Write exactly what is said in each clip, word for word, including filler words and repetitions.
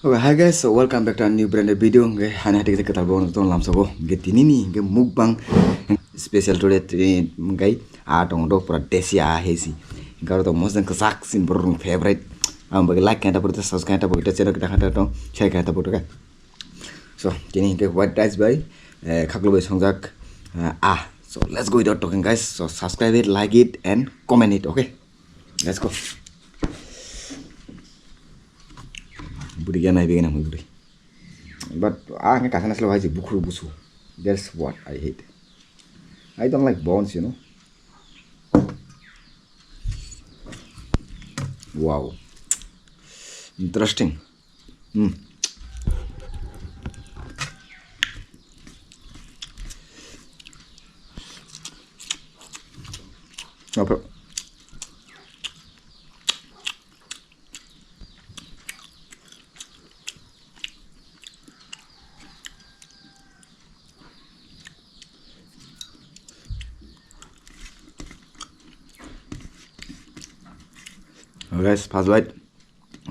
Okay, hi guys, so welcome back to a new brand new video. Hwnkhe hani hati kisa kwtal bo tong lamsao. Hwnkhe tini ni hwnkhe mukbang special today tini hwnkhe a tong do pura desi a hesi. Hwnkhe aro to most kwchak sin borok rok favorite. Ang bagwi like kanta pura subscribe kanta pura channel kita kanta tong share kanta pura. So tini hwnkhe white rice bai eh, khaklo bai songjak eh, a. So let's go without talking guys. So subscribe it, like it and comment it, okay? Let's go. Budi gana ibe gana mui budi. But ah nge kasana selo hai bukhur busu. That's what I hate. I don't like bones, you know. Wow. Interesting. Hmm. Apa? Oh, guys, first bite.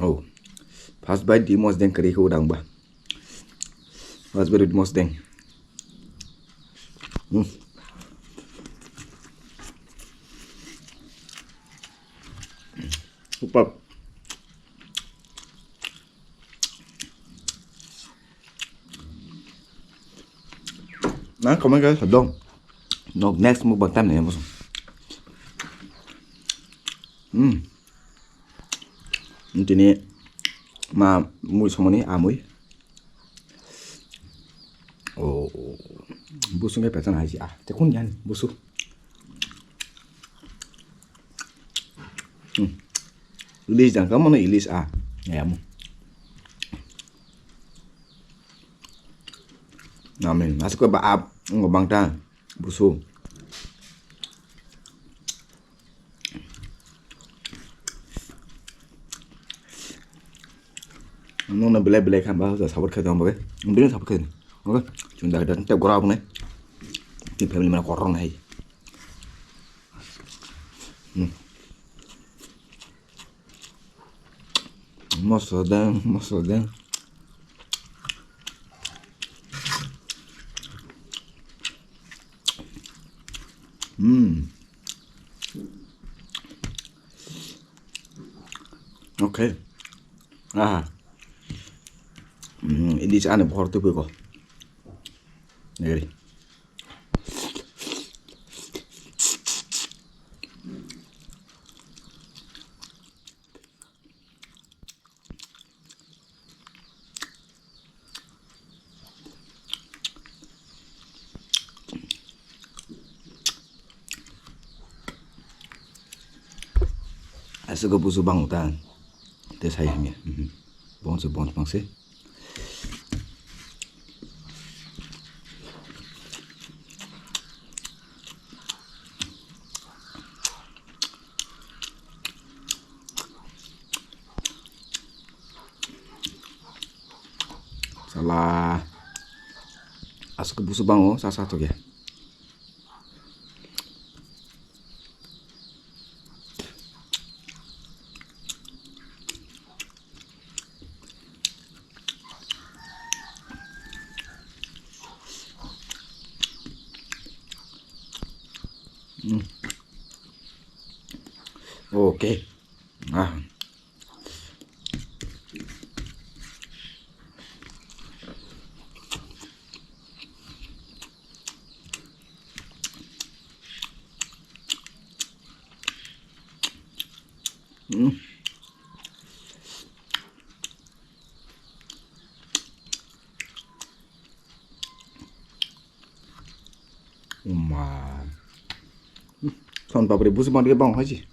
Oh, first bite di mos deng kari ko dang ba. First bite di mos deng. Hmm. Super. Nang comment guys, dong. No, next mukbang time ni musu. Hmm. Tini ma mui somoni amui. Oh, busu ngai petan hai ah. Te kun yan busu. Hmm. Ilis dan kamu no ilis ah. Ya mu. Amin. Masuk ke baap ngobang ta busu. Nung na belai belai khan ba sa support khai tong ba ke. Nung belai support khai. Okay. Chung da da te gora bune. Ti family mana korong hai. Hmm. Moso dang, moso dang. Hmm. Okay. Aha. Hmm, ini sa ane bhor tu ko. Nagari. Aswk busu bang ta. Te sai hamya. Mhm. Bonse, bonse, bonse. Sala. Aswk busu bango, sa sa to ya. Hmm. Okay. Ah. Hmm. Uma. Hmm. Son papri busu mandi bang haji.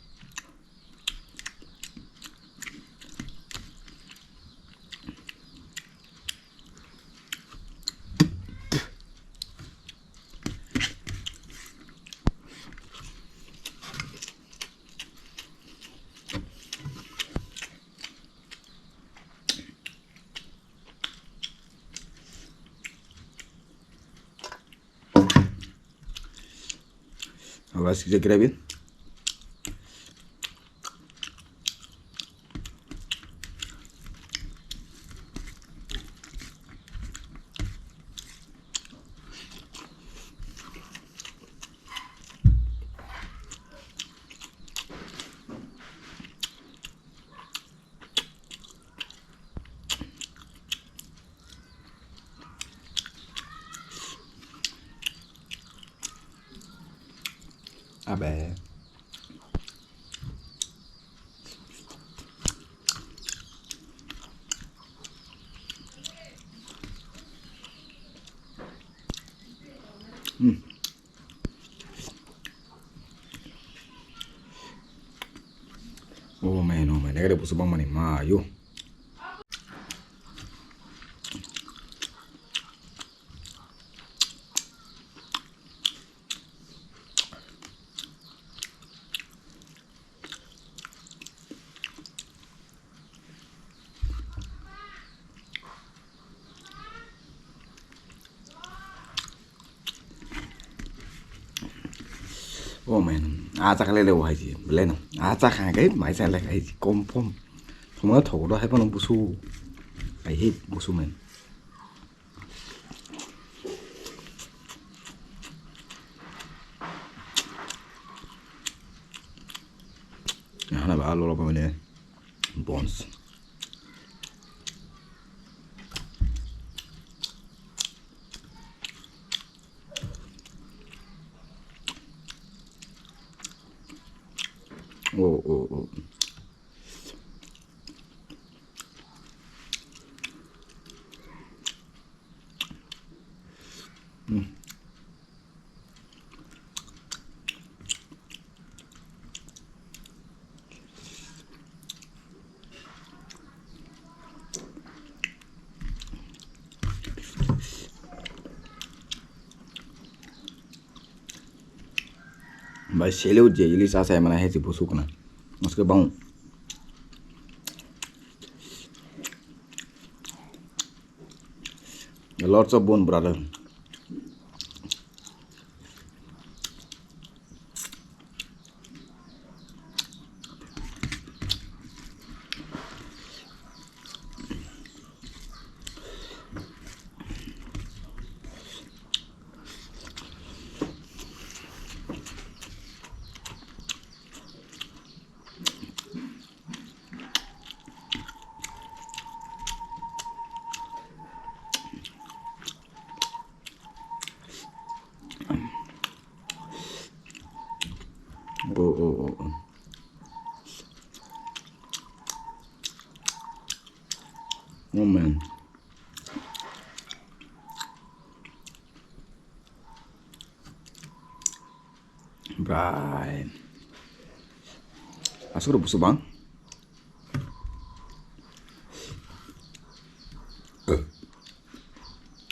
Aba siksa kira bin. Abe. Hmm. Oh man, oh man, negere busu bang mani ma yo. Oh man, acha kale le wahai ji, bele no. Acha kha kai mai cha le kai ji, confirm. Thoma thogo do hai bono busu. I hate busu man. Hana ba alo lo pamane bones. Oh, oh, oh. Hmm. Bai sele uje ilis asai mana hesi busuk na. Maske bang. Lots of bone, brother. Oh, oh, oh, oh. Oh, man. Brai. Asuk rok busu bang.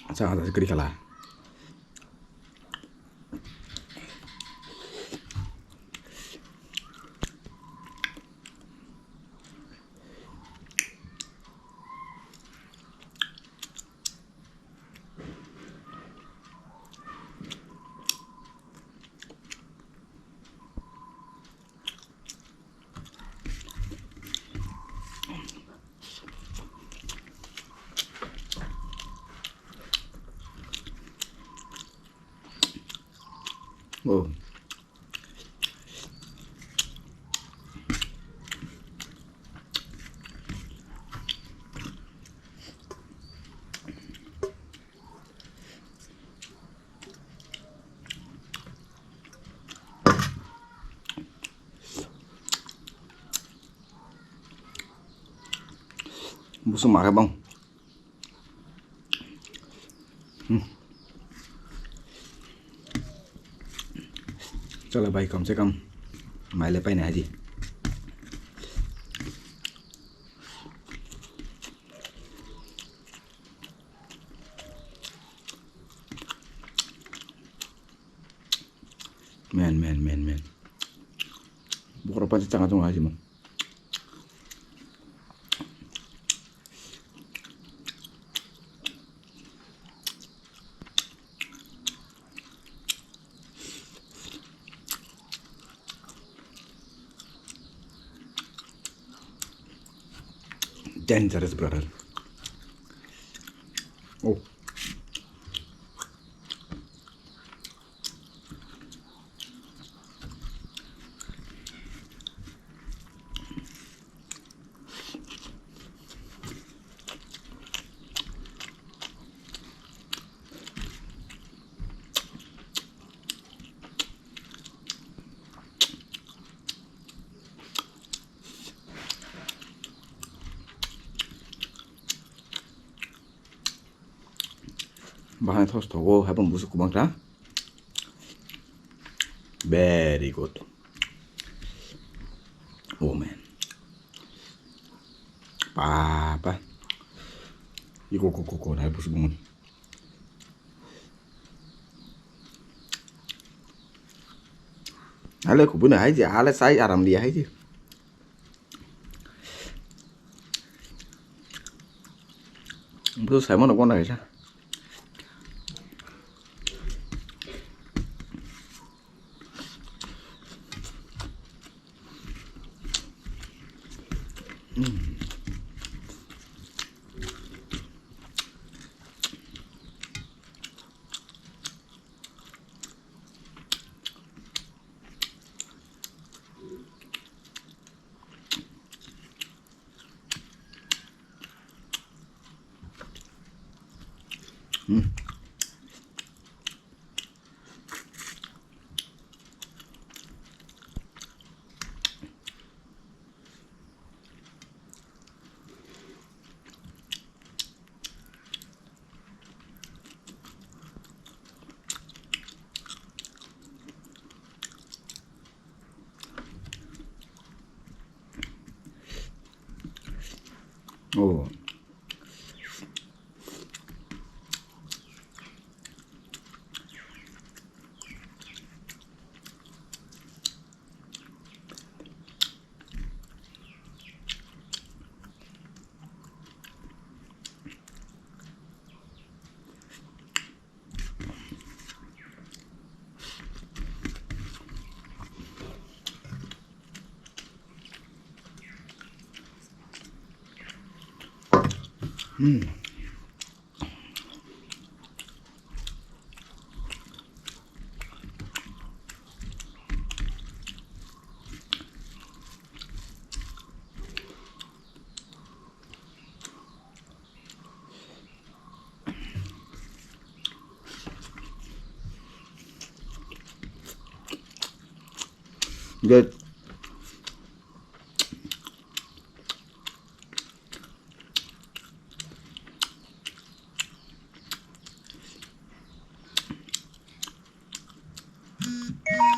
Acha, acha, kiri kala. Oh. Busu ma khe bang. Hmm. Chalo bhai, kam se kam mai le paina haji. Men, men, men, men. Bokhorok paisa changa chungo hai simo. Dangerous, brother. Oh. Bahai thos thogo, haibang busu kubang ta. Very good. Oh man. Papa. Iko ko ko ko, hai busu bungun. Ale kubuna hai je, ale sai aram liya hai je. Busu sai mano kona kaisa. Oh. Good.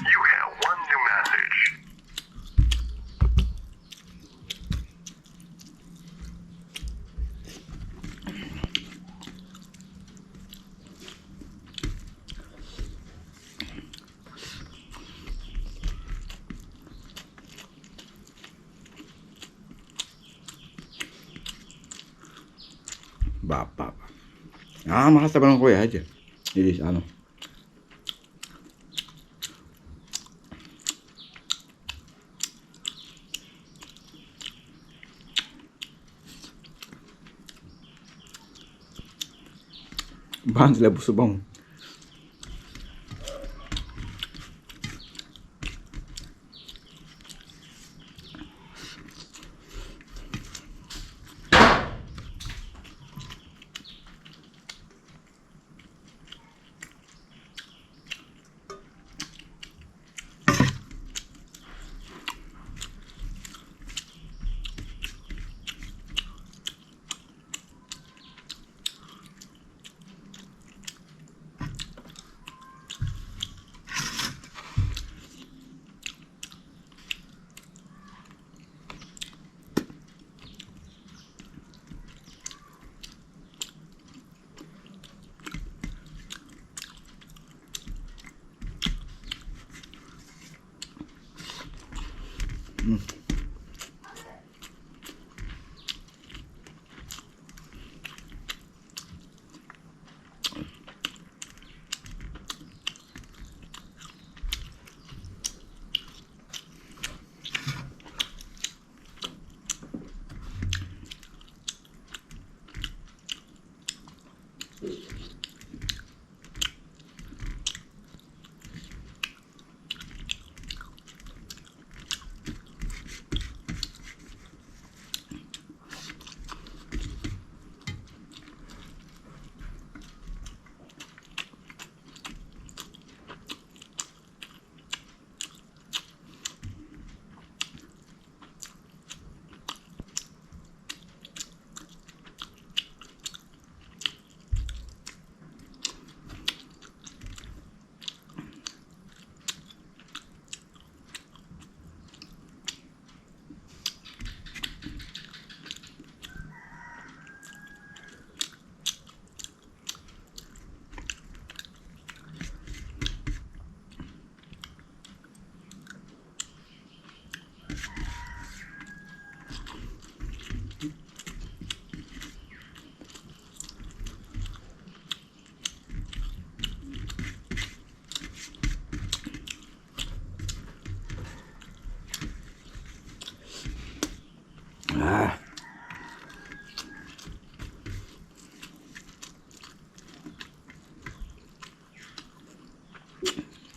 You have one new message. Bap, bap. Ah, mahas tabang ko ya aja. Ilis, ano. Bang sila busu bang.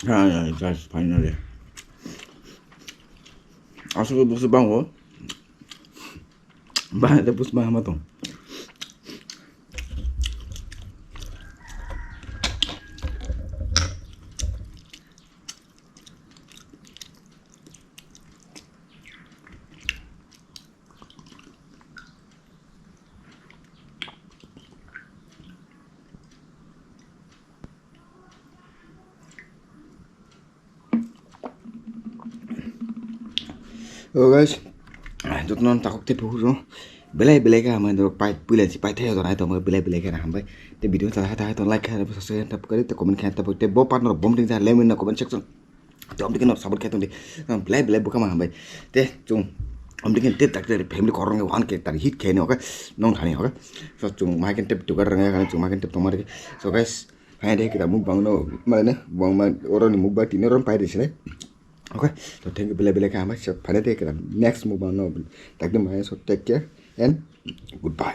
Hai, hai, guys, finally. Aswk busu bango. Bahai de busu bang hama tong. Oh guys, jotono takhuk tei bukhuk rok belai belai khe hambai norok pai puila si paithai jora tongma belai belai khe hambai. Tei video ta hai ta hai to like khe subscribe tap kari tei comment khe tap tei bo part norok bom ting ja lemon na comment section. Tei om dikhe norok support khe tong di belai belai bwkha ma hambai. Tei chung om dikhe tei tak tei family korong wan khe tar hit khe ni oke nong thani oke. So chung ma khe tep tukar rang ya chung ma khe tep tongma rikhe. So guys, hai de kita mukbang no mane bang ma oro ni mukbang tini oro pai de sini. Okay, so thank you belai belai khe hambai. So phane tei kira next mukbang no takdi mai, so take care and goodbye.